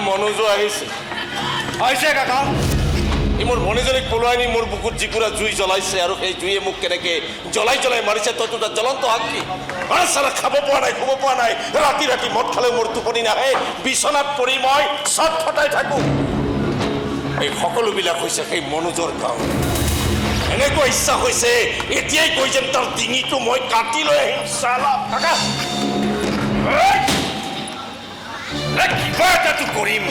মনোজো আহিছে। আহিছে কাকা। ই মোৰ ভনীজনীক পলুৱাই নি মোৰ বুকুত যিকুৰা জুই জ্বলাইছে আৰু সেই জুইয়ে মোক কেনেকে জ্বলাই জ্বলাই মাৰিছে, তইতো তাৰ জ্বলন্ত সাক্ষী। আৰে চালা, খাব পৰা নাই, শুব পৰা নাই, ৰাতি ৰাতি মদ খালেও মোৰ টোপনি নাহে, বিচনাত পৰি মই চট ফটাই থাকোঁ। এই সকলোবিলাক হৈছে সেই মনোজৰ কাৰণে। এনেকুৱা ইচ্ছা হৈছে এতিয়াই গৈ যেন তাৰ ডিঙিটো মই কাটি লৈ আহিম। চালা কাকা, কিবা এটাতো কৰিম।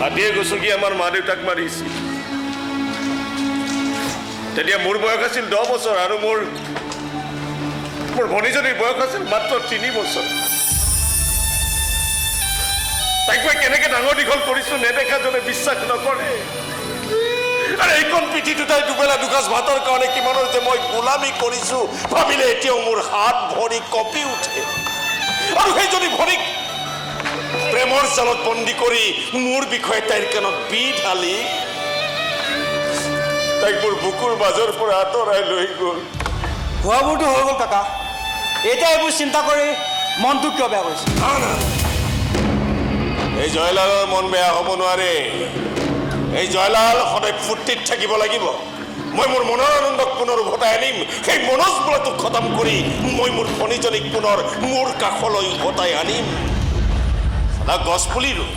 হাতীয়ে গছকি আমাৰ মা দেউতাক মাৰিছিল। তেতিয়া মোৰ বয়স আছিল 10 বছৰ আৰু মোৰ মোৰ ভনীজনীৰ বয়স আছিল মাত্ৰ 3 বছৰ। তাইক মই কেনেকে ডাঙৰ দীঘল কৰিছো নেদেখাজনে বিশ্বাস নকৰে। আৰু এইখন পিঠিটো তাই দুবেলা দুসাঁজ ভাতৰ কাৰণে কিমানৰ যে মই গোলামী কৰিছো ভাবিলে এতিয়াও মোৰ হাত ভৰি কঁপি উঠে। আৰু সেইজনী ভনীক প্ৰেমৰ জালত বন্দী কৰি মোৰ বিষয়ে তাইৰ কাণত বি ঢালি তাইক মোৰ বুকুৰ মাজৰ পৰা আঁতৰাই লৈ গ'ল। হোৱাবোৰতো হৈ গ'ল কাকা, এতিয়া এইবোৰ চিন্তা কৰি মনটো কিয় বেয়া কৰিছে? না, এই জয়লালৰ মন বেয়া হ'ব নোৱাৰে। এই জয়লাল সদায় ফূৰ্তিত থাকিব লাগিব। মই মোৰ মনৰ আনন্দক পুনৰ উভতাই আনিম। সেই মনোজ বোলাটোক খতম কৰি মই মোৰ ভনীজনীক পুনৰ মোৰ কাষলৈ উভতাই আনিম। চালা গছ পুলি ৰুম।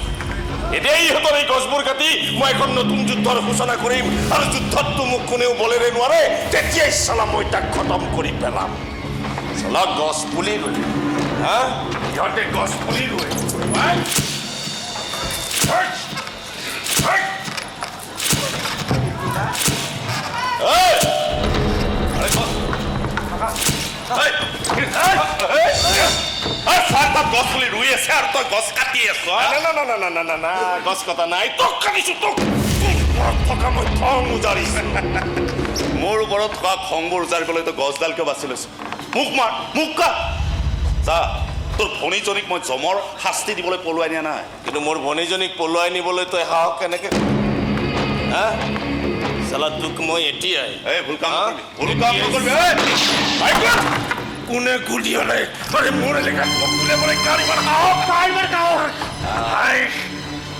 এতিয়া ইহঁতৰ এই গছবোৰ কাটি মই এখন নতুন যুদ্ধৰ সূচনা কৰিম আৰু যুদ্ধততো মোক কোনেও বলেৰে নোৱাৰে। তেতিয়াই চালা মই তাক খতম কৰি পেলাম। চালা গছ পুলি ৰুম। হা, ইহঁতে গছ পুলি ৰুৱে। গছ পুলি ৰুই আছে আৰু তই গছ কাটি আছ। না না না না না না না, গছ কটা নাই, তোক কাটিছো, তোক। তোৰ ওপৰত থকা মই খং উজাৰিছো। মোৰ ওপৰত থকা খংবোৰ উজাৰিবলৈ তই গছডাল কিয় বাছি লৈছ? মোক মাৰ, মোক কাট। যা, তোৰ ভনীজনীক মই জমৰ শাস্তি দিবলৈ পলুৱাই নিয়া নাই। কিন্তু মোৰ ভনীজনীক পলুৱাই নিবলৈ তই সাহস কেনেকে? হা চালা, তোক মই এতিয়াই। এই ভুল কাম নকৰিবি, ভুল কাম নকৰিবি। কোনে গুলিয়ালে? আৰে মোৰ এলেকাত মোক গুলিয়াবলৈ কাৰ ইমান সাহস? কাৰ ইমান সাহস?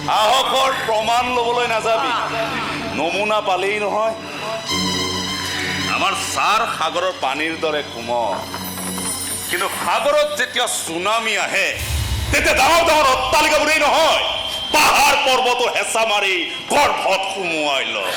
সাহসৰ প্ৰমাণ ল'বলৈ নাযাবি, নমুনা পালেই নহয়। আমাৰ ছাৰ সাগৰৰ পানীৰ দৰে কোমল, কিন্তু সাগৰত যেতিয়া চুনামি আহে তেতিয়া ডাঙৰ ডাঙৰ অট্টালিকাবোৰেই নহয়, পাহাৰ পৰ্বতো হেঁচা মাৰি গৰ্ভত সুমুৱাই লয়।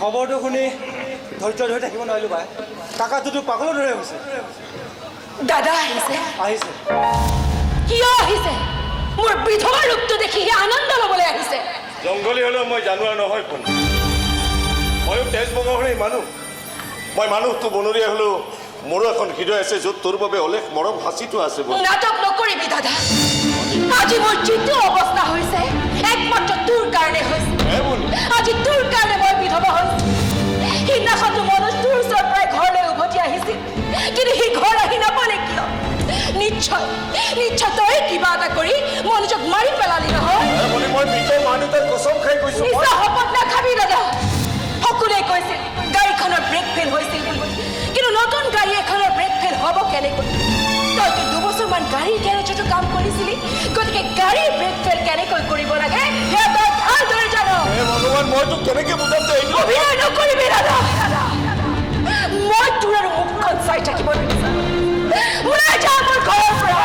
খবৰটো শুনি ধৈৰ্য ধৰি থাকিব নোৱাৰিলো বাই। কাকাটোতো পাগলৰ দৰে হৈছে। দাদা আহিছে। আহিছে। কিয় আহিছে? মোৰ বিধৱা ৰূপটো দেখি সি আনন্দ ল'বলৈ আহিছে। জংঘলী হ'লেও মই জানোৱাৰ নহয় কোন। ময়ো তেজ মঙহৰেই মানুহ। মই মানুহটো বনৰীয়া হ'লেও মোৰো এখন হৃদয় আছে য'ত তোৰ বাবে অলেখ মৰম সাঁচি থোৱা আছে। নাটক নকৰিবি দাদা। আজি মোৰ যিটো অৱস্থা হৈছে একমাত্ৰ তোৰ কাৰণে হৈছে। আজি তোৰ কাৰণে মই বিধৱা হৈছো। সিদিনাখনতো মনোজ তোৰ ওচৰৰ পৰাই ঘৰলৈ উভতি আহিছিল, কিন্তু সি ঘৰ আহি নাপালে কিয়? নিশ্চয় নিশ্চয় তই কিবা এটা কৰি মনোজক মাৰি পেলালি নহয়? মিছা শপত নাখাবি দাদা। সকলোৱে কৈছিল গাড়ীখনৰ ব্ৰেক ফেইল হৈছিল বুলি, কিন্তু নতুন গাড়ী এখনৰ ব্ৰেক ফেইল হ'ব কেনেকৈ? তইতো 2 বছৰমান গাড়ীৰ গেৰেজতো কাম কৰিছিলি, গতিকে গাড়ীৰ ব্ৰেক ফেইল কেনেকৈ কৰিব লাগে সেয়া তই ভালদৰে জান। ভগৱান, মই তোক কেনেকৈ বুজাম যে অভিনয় নকৰিবি দাদা। মই তোৰ আৰু মুখখন চাই থাকিব নিবিচাৰো। ওলাই যা মোৰ ঘৰৰ পৰা।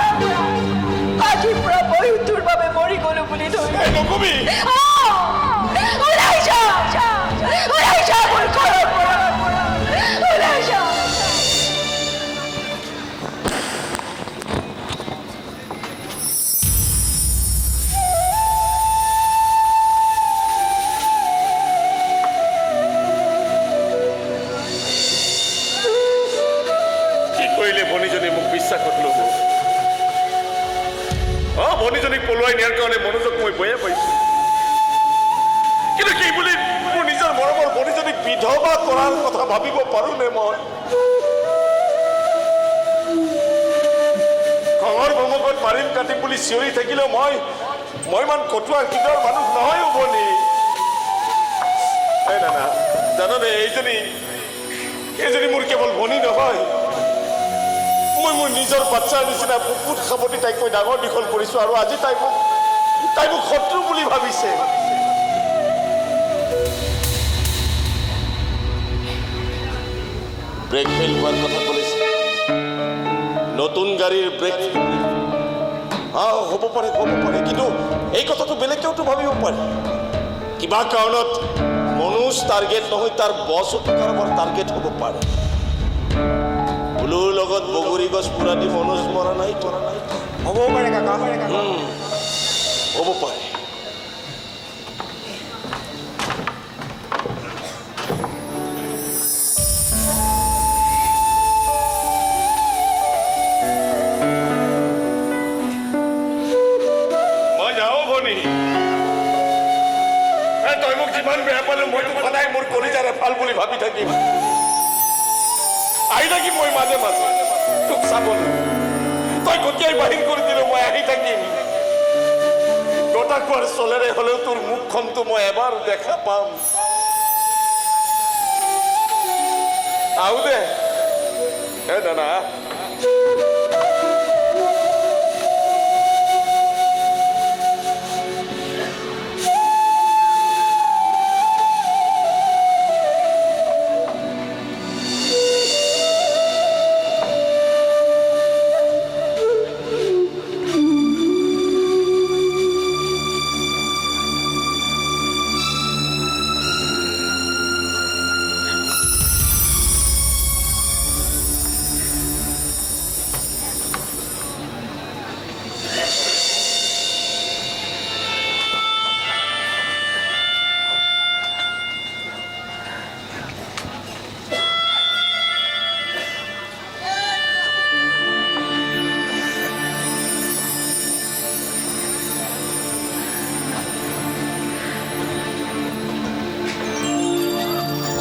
আজিৰ পৰা ময়ো তোৰ বাবে মৰি গলো বুলি ধৰি। নকবি। ওলাই যা, ওলাই যা মোৰ ঘৰৰ পৰা, ওলাই যা। কি কৰিলে ভনীজনী মোক বিশ্বাসত ল'ব? অ, ভনীজনীক পলুৱাই নিয়াৰ কাৰণে মনোজক মই বেয়া পাইছো, কিন্তু সেই বুলি মোৰ নিজৰ মৰমৰ ভনীজনীক বিধৱা কৰাৰ কথা ভাবিব পাৰোনে মই? খঙৰ ভমকত মাৰিম কাটিম বুলি চিঞৰি থাকিলেও মই ইমান কটুৱা হৃদয়ৰ মানুহ নহয় অ ভনী। এই নানা, জাননে এইজনী মোৰ কেৱল ভনী নহয়, মই মোৰ নিজৰ বাচ্চাৰ নিচিনা বুকুত সাৱটি তাইক মই ডাঙৰ দীঘল কৰিছো, আৰু আজি তাই মোক শত্ৰু বুলি ভাবিছে। ব্ৰেক ফেইল হোৱাৰ কথা ক'লেছে, নতুন গাড়ীৰ ব্ৰেক হ'ব পাৰে, হ'ব পাৰে, কিন্তু এই কথাটো বেলেগকেওতো ভাবিব পাৰে। কিবা কাৰণত মনোজ টাৰ্গেট নহয়, তাৰ বছতো কাৰোবাৰ টাৰ্গেট হ'ব পাৰে। বুলুৰ লগত বগৰী গছ পুৰা দি মনোজ মৰা নাই, হ'বও পাৰে কাকা, হ'ব পাৰে। মই যাওঁ ভনী, তই মোক যিমান বেয়া পালো মই তোক সদায় মোৰ কলিজাৰে ভাল বুলি ভাবি থাকিম। আহি থাকিম মই মাজে মাজে তোক চাবলৈ, তই গতিয়াই বাহিৰ কৰি দিলো মই আহি থাকিম। গোটা খোৱাৰ চলেৰে হলেও তোৰ মুখখনটো মই এবাৰ দেখা পাম। আহো দে হে দাদা।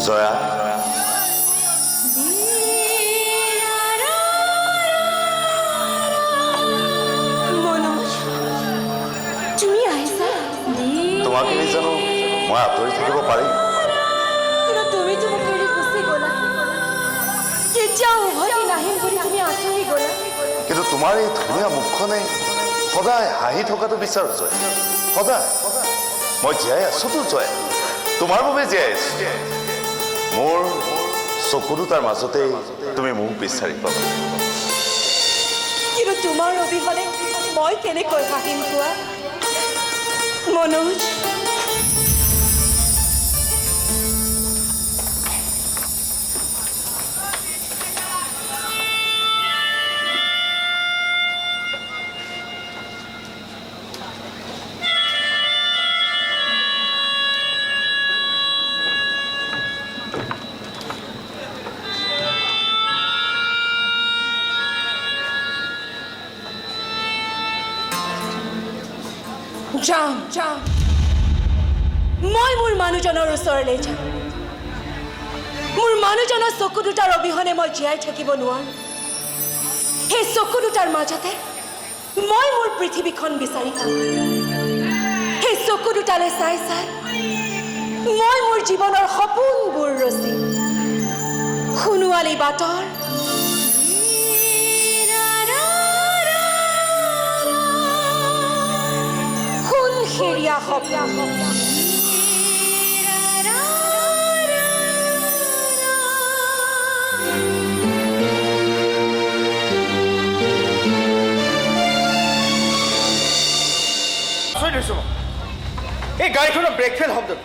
জয়া, মনোজ, তুমি আহিছা? তোমাক এৰি জানো মই আঁতৰি থাকিব পাৰিম? কিন্তু তুমিতো মোক এৰি গুচি গ'লা, কেতিয়াও উভতি নাহিম বুলি তুমি আঁতৰি গ'লা। কিন্তু তোমাৰ এই ধুনীয়া মুখখনে সদায় হাঁহি থকাটো বিচাৰো জয়া, সদায়। মই জীয়াই আছোতো জয়া, তোমাৰ বাবে জীয়াই আছো। মোৰ চকু দুটাৰ মাজতেই তুমি মোক বিচাৰি পাবা। কিন্তু তোমাৰ অবিহনে মই কেনেকৈ হাঁহিম কোৱা মনোজ? যাম যাম, মই মোৰ মানুহজনৰ ওচৰলৈ যাম। মোৰ মানুহজনৰ চকু দুটাৰ অবিহনে মই জীয়াই থাকিব নোৱাৰো। সেই চকু দুটাৰ মাজতে মই মোৰ পৃথিৱীখন বিচাৰি পাম। সেই চকু দুটালৈ চাই চাই মই মোৰ জীৱনৰ সপোনবোৰ ৰচিম। সোণোৱালী বাটৰ সোণসেৰীয়া সপোন। কৈছোঁ, এই গাড়ীখনৰ ব্ৰেক ফেইল শব্দটো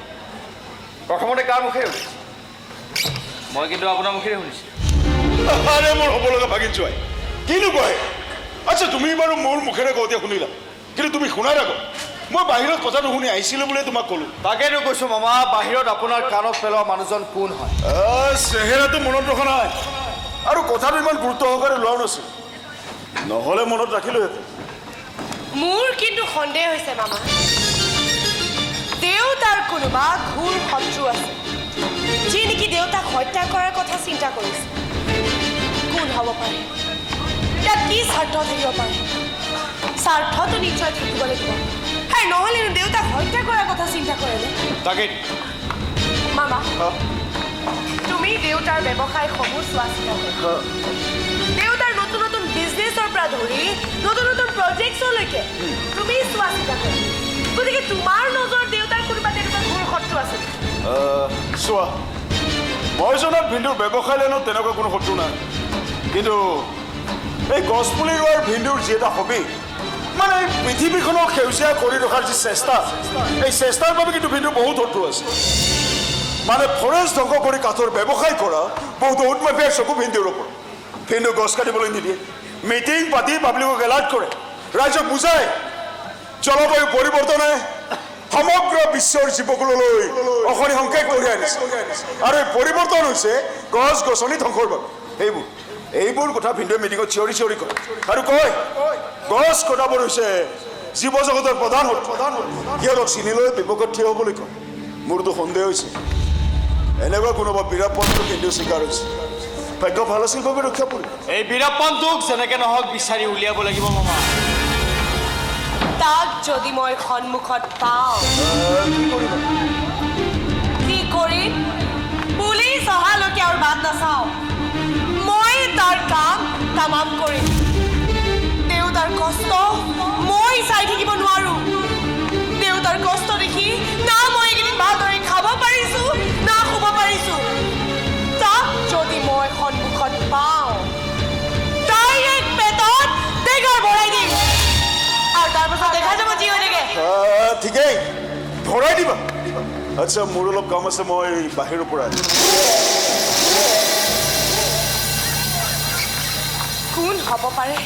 প্ৰথমতে কাৰ মুখেৰে ওলাইছে? মই কিন্তু আপোনাৰ মুখেৰে শুনিছোঁ। আৰে মোৰ হ'ব লগা ভাগিন জোৱাই, কিনো কয়? আচ্ছা, তুমি বাৰু মোৰ মুখেৰে কওঁতে শুনিলা, কিন্তু তুমি শুনাৰ আগত মই বাহিৰত কথাটো শুনি আহিছিলোঁ বুলিয়ে তোমাক ক'লোঁ। তাকেতো কৈছোঁ মামা, বাহিৰত আপোনাৰ কাণত পেলোৱা মানুহজন কোন হয়? চেহেৰাটো মনত ৰখা নাই আৰু কথাটো ইমান গুৰুত্ব সহকাৰে লোৱাও নাছিল, নহ'লে মনত ৰাখিলোহেঁতেন। মোৰ কিন্তু সন্দেহ হৈছে মামা, দেউতাৰ কোনোবা ঘোৰ শত্ৰু আছে, যি নেকি দেউতাক হত্যা কৰাৰ কথা চিন্তা কৰিছে। কোন হ'ব পাৰে? ইয়াত কি স্বাৰ্থ থাকিব পাৰে? স্বাৰ্থটো নিশ্চয় থাকিব লাগিব, সেই নহ'লেনো দেউতাক হত্যা কৰাৰ কথা চিন্তা কৰেনে? তাকে মামা, তুমি দেউতাৰ ব্যৱসায়সমূহ চোৱা চিতা কৰা, দেউতাৰ নতুন নতুন বিজনেছৰ পৰা ধৰি নতুন নতুন প্ৰজেক্টছলৈকে তুমি চোৱা চিতা কৰা। গতিকে তোমাৰ নজৰত দেউতাৰ কোনোবা তেনেকুৱা ঘোৰ শত্ৰু আছে? চোৱা, মই জনাত ভিন্দুৰ ব্যৱসায় লাইনত তেনেকুৱা কোনো শত্ৰু নাই, কিন্তু এই গছপুলি ৰোৱাৰ ভিন্দুৰ যি এটা হবি, মানে এই পৃথিৱীখনক সেউজীয়া কৰি ৰখাৰ যি চেষ্টা, এই চেষ্টাৰ বাবে কিন্তু ভিন্দুৰ বহুত শত্ৰু আছে। মানে ফৰেষ্ট ধ্বংস কৰি কাঠৰ ব্যৱসায় কৰা বহুতো উন্মাফিয়াৰ চকু ভিন্দুৰ ওপৰত। ভিন্দু গছ কাটিবলৈ নিদিয়ে, মিটিং পাতি পাব্লিকক এলাৰ্ট কৰে, ৰাইজক বুজায় জলবায়ু পৰিৱৰ্তনে সমগ্ৰ বিশ্বৰ জীৱকুললৈ অশনি সংকেত কঢ়িয়াই আনিছে আৰু এই পৰিৱৰ্তন হৈছে গছ গছনি ধ্বংসৰ বাবে। এইবোৰ কথা ভিন্দুৱে মিটিঙত চিঞৰি চিঞৰি কয় আৰু কয় গছ কটাবোৰ হৈছে জীৱ জগতৰ প্ৰধান শত্ৰু, সিহঁতক চিনি লৈ বিপক্ষত থিয় হ'বলৈ কয়। মোৰতো সন্দেহ হৈছে এনেকুৱা কোনোবা বীৰাপনটো ভিন্দু চিকাৰ হৈছে। ভাগ্য ভাল আছিল বাবে ৰক্ষা পৰিল। এই বীৰাপনটোক যেনেকে নহওক বিচাৰি উলিয়াব লাগিব মামা। তাক যদি মই সন্মুখত পাওঁ কি কৰিম? পুলিচ অহালৈকে আৰু বাট নাচাওঁ, মই তাৰ কাম তামাম কৰিম। দেউতাৰ কষ্ট মই চাই থাকিব নোৱাৰো। দেউতাৰ কষ্ট দেখি না মই এইকেইদিন ভালদৰে খাব পাৰিছো, না শুব পাৰিছো। তাক যদি মই সন্মুখত পাওঁ, ডাইৰেক্ট পেটত ডেগাৰ ভৰাই দিম আৰু তাৰপাছত দেখা যাব যি হৈ থাকে। ঠিকেই, ভৰাই দিবা। আচ্ছা, মোৰ অলপ কাম আছে, মই বাহিৰৰ পৰা। কোন হ'ব পাৰে?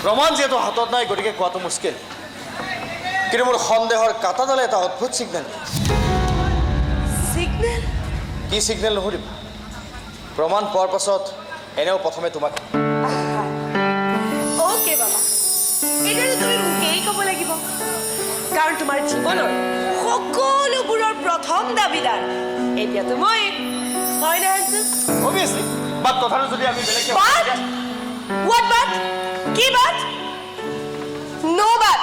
প্ৰমাণ যিহেতু হাতত নাই, গতিকে কোৱাটো মুস্কিল, কিন্তু মোৰ সন্দেহৰ কাঁটাডালে এটা অদ্ভুত ছিগনেল। ছিগনেল? কি ছিগনেল নুসুধিবা, প্ৰমাণ পোৱাৰ পাছত এনেও প্ৰথমে তোমাক। অ'কে বাবা, এতিয়াতো তুমি মোকেই ক'ব লাগিব, কাৰণ তোমাৰ জীৱনৰ সকলোবোৰৰ প্ৰথম দাবীদাৰ এতিয়াতো মই হয় নহয়? অভিয়াছলি, বাট কথাটো যদি আমি বেলেগকৈ বাট? What বাট? কি বাট? ন' বাট।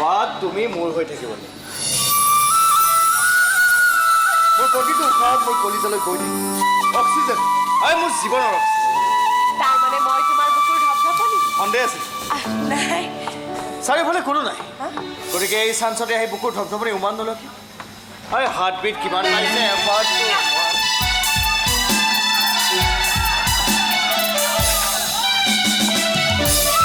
বাট তুমি মোৰ হৈ থাকিব লাগিব। মোৰ প্ৰতিটো উশাহত মোৰ কলিজালৈ গৈ থাকিব অক্সিজেন, হয় মোৰ জীৱনৰ অক্সিজেন। তাৰমানে মই তোমাৰ বুকুৰ ধপধপনি? সন্দেহ আছিল? নাই। চাৰিওফালে কোনো নাই, গতিকে এই চান্সতে আহি বুকুৰ ধপধপনি উমান নলয়। হয়, হাৰ্টবিট কিমান মাৰিছে এবাৰ।